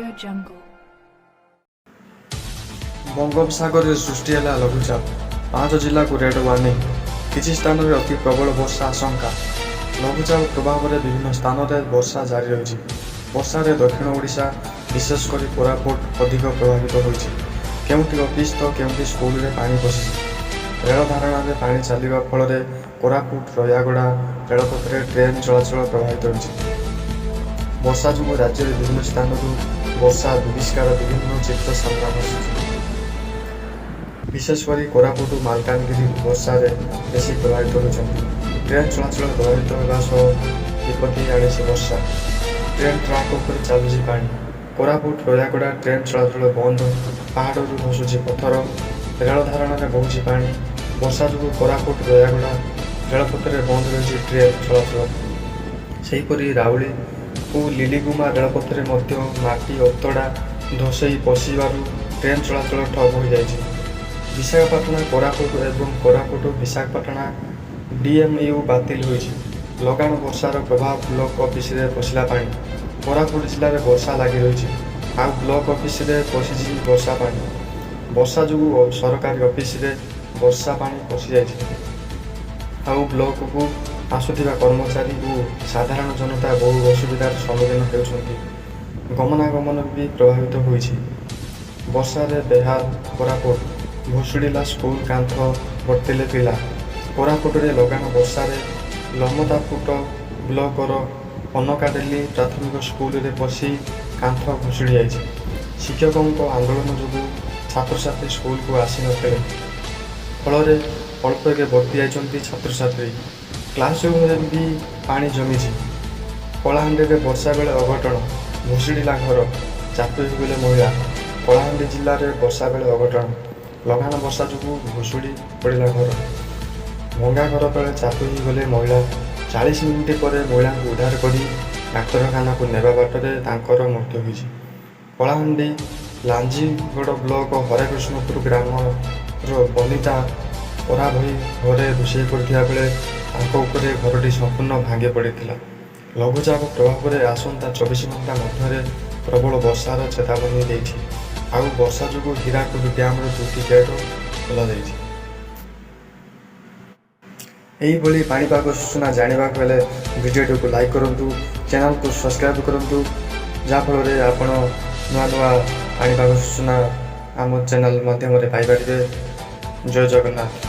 Audio Jungle. ବଙ୍ଗୋପସାଗରରେ ସୃଷ୍ଟି ହେଲା ଲଘୁଚାପ। ପାଞ୍ଚ ଜିଲ୍ଲାକୁ ରେଡ୍ ୱାର୍ଣ୍ଣିଂ। କିଛି ସ୍ଥାନରେ ଅତି ପ୍ରବଳ ବର୍ଷା ଆଶଙ୍କା। ଲଘୁଚାପ ପ୍ରଭାବରେ ବିଭିନ୍ନ ସ୍ଥାନରେ ବର୍ଷା ଜାରି ରହିଛି। ବର୍ଷାରେ ଦକ୍ଷିଣ ଓଡ଼ିଶା, ବିଶେଷ କରି କୋରାପୁଟ ଅଧିକ ପ୍ରଭାବିତ ହୋଇଛି। କେଉଁଠି ଅଫିସ ତ କେଉଁଠି ସ୍କୁଲରେ ପାଣି ପଶିଛି। ରେଳ ଧାରଣାରେ ପାଣି ଚାଲିବା ଫଳରେ କୋରାପୁଟ ରାୟଗଡ଼ା ରେଳପଥରେ ଟ୍ରେନ୍ ଚଳାଚଳ ପ୍ରଭାବିତ ହୋଇଛି। ବର୍ଷା ଯୋଗୁଁ ରାଜ୍ୟରେ ବିଭିନ୍ନ ସ୍ଥାନରୁ ବର୍ଷା ବିଭୀଷିକାର ବିଭିନ୍ନ ଚିତ୍ର ସାମ୍ନାକୁ ଆସୁଛି। ବିଶେଷ କରି କୋରାପୁଟ, ମାଲକାନଗିରି ବର୍ଷାରେ ବେଶୀ ପ୍ରଭାବିତ ହୋଇଛନ୍ତି। ଟ୍ରେନ୍ ଚଳାଚଳ ପ୍ରଭାବିତ ହେବା ସହ ବିପତ୍ତି ଆଣିଛି ବର୍ଷା। ଟ୍ରେନ୍ ଟ୍ରାକ୍ ଉପରେ ଚାଲୁଛି ପାଣି। କୋରାପୁଟ ରାୟଗଡ଼ା ଟ୍ରେନ୍ ଚଳାଚଳ ବନ୍ଦ। ପାହାଡ଼ରୁ ଖସୁଛି ପଥର। ରେଳ ଧାରଣାରେ ବହୁଛି ପାଣି। ବର୍ଷା ଯୋଗୁଁ କୋରାପୁଟ ରାୟଗଡ଼ା ରେଳପଥରେ ବନ୍ଦ ରହିଛି ଟ୍ରେନ୍ ଚଳାଚଳ। ସେହିପରି ରାଉଳି ଓ ଲିଲିଗୁମା ରେଳପଥରେ ମଧ୍ୟ ମାଟି ଅତଡ଼ା ଧସେଇ ପଶିବାରୁ ଟ୍ରେନ୍ ଚଳାଚଳ ଠପ୍ ହୋଇଯାଇଛି। ବିଶାଖାପାଟଣା କୋରାପୁଟ ଏବଂ କୋରାପୁଟ ବିଶାଖାପାଟଣା ଡିଏମ୍ୟୁ ବାତିଲ ହୋଇଛି। ଲଗାଣ ବର୍ଷାର ପ୍ରଭାବ, ବ୍ଲକ ଅଫିସରେ ପଶିଲା ପାଣି। କୋରାପୁଟ ଜିଲ୍ଲାରେ ବର୍ଷା ଲାଗି ରହିଛି। ଆଉ ବ୍ଲକ ଅଫିସରେ ପଶିଛି ବର୍ଷା ପାଣି। ବର୍ଷା ଯୋଗୁଁ ସରକାରୀ ଅଫିସରେ ବର୍ଷା ପାଣି ପଶିଯାଇଛି। ଆଉ ବ୍ଲକକୁ ଆସୁଥିବା କର୍ମଚାରୀ ଓ ସାଧାରଣ ଜନତା ବହୁ ଅସୁବିଧାର ସମ୍ମୁଖୀନ ହେଉଛନ୍ତି। ଗମନାଗମନ ବି ପ୍ରଭାବିତ ହୋଇଛି। ବର୍ଷାରେ ବେହାଲ କୋରାପୁଟ, ଭୁଶୁଡ଼ିଲା ସ୍କୁଲ କାନ୍ଥ, ବର୍ତ୍ତିଲେ ପିଲା। କୋରାପୁଟରେ ଲଗାଣ ବର୍ଷାରେ ଲମତାପୁଟ ବ୍ଲକର ଅନକାଡେଲି ପ୍ରାଥମିକ ସ୍କୁଲରେ ପଶି କାନ୍ଥ ଭୁଶୁଡ଼ି ଯାଇଛି। ଶିକ୍ଷକଙ୍କ ଆନ୍ଦୋଳନ ଯୋଗୁଁ ଛାତ୍ରଛାତ୍ରୀ ସ୍କୁଲକୁ ଆସିନଥିଲେ। ଫଳରେ ଅଳ୍ପକେ ବର୍ତ୍ତି ଯାଇଛନ୍ତି ଛାତ୍ରଛାତ୍ରୀ। କ୍ଲାସରୁମରେ ବି ପାଣି ଜମିଛି। କଳାହାଣ୍ଡିରେ ବର୍ଷା ବେଳେ ଅଘଟଣ, ଭୁଶୁଡ଼ିଲା ଘର, ଚାପି ହୋଇଗଲେ ମହିଳା। କଳାହାଣ୍ଡି ଜିଲ୍ଲାରେ ବର୍ଷା ବେଳେ ଅଘଟଣ। ଲଗାଣ ବର୍ଷା ଯୋଗୁଁ ଭୁଶୁଡ଼ି ପଡ଼ିଲା ଘର। ଭଙ୍ଗା ଘର ତଳେ ଚାପି ହୋଇଗଲେ ମହିଳା। 40 ମିନିଟ୍ ପରେ ମହିଳାଙ୍କୁ ଉଦ୍ଧାର କରି ଡାକ୍ତରଖାନାକୁ ନେବା ବାଟରେ ତାଙ୍କର ମୃତ୍ୟୁ ହୋଇଛି। କଳାହାଣ୍ଡି ଲାଞ୍ଜିଗଡ଼ ବ୍ଲକ ହରେକୃଷ୍ଣପୁର ଗ୍ରାମର ବନିତା ପରାଭୋଇ ଘରେ ରୋଷେଇ କରୁଥିବା ବେଳେ ତାଙ୍କ ଉପରେ ଘରଟି ସମ୍ପୂର୍ଣ୍ଣ ଭାଙ୍ଗି ପଡ଼ିଥିଲା। ଲଘୁଚାପ ପ୍ରଭାବରେ ଆସନ୍ତା 24 ଘଣ୍ଟା ମଧ୍ୟରେ ପ୍ରବଳ ବର୍ଷାର ଚେତାବନୀ ଦେଇଛି। ଆଉ ବର୍ଷା ଯୋଗୁଁ ହୀରାକୁଦ ଡ୍ୟାମର ଦୁଇଟି ଗେଟ୍ ଖୋଲାଯାଇଛି। ଏହିଭଳି ପାଣିପାଗ ସୂଚନା ଜାଣିବାକୁ ହେଲେ ଭିଡ଼ିଓଟିକୁ ଲାଇକ୍ କରନ୍ତୁ, ଚ୍ୟାନେଲକୁ ସବସ୍କ୍ରାଇବ୍ କରନ୍ତୁ, ଯାହାଫଳରେ ଆପଣ ନୂଆ ନୂଆ ପାଣିପାଗ ସୂଚନା ଆମ ଚ୍ୟାନେଲ ମାଧ୍ୟମରେ ପାଇପାରିବେ। ଜୟ ଜଗନ୍ନାଥ।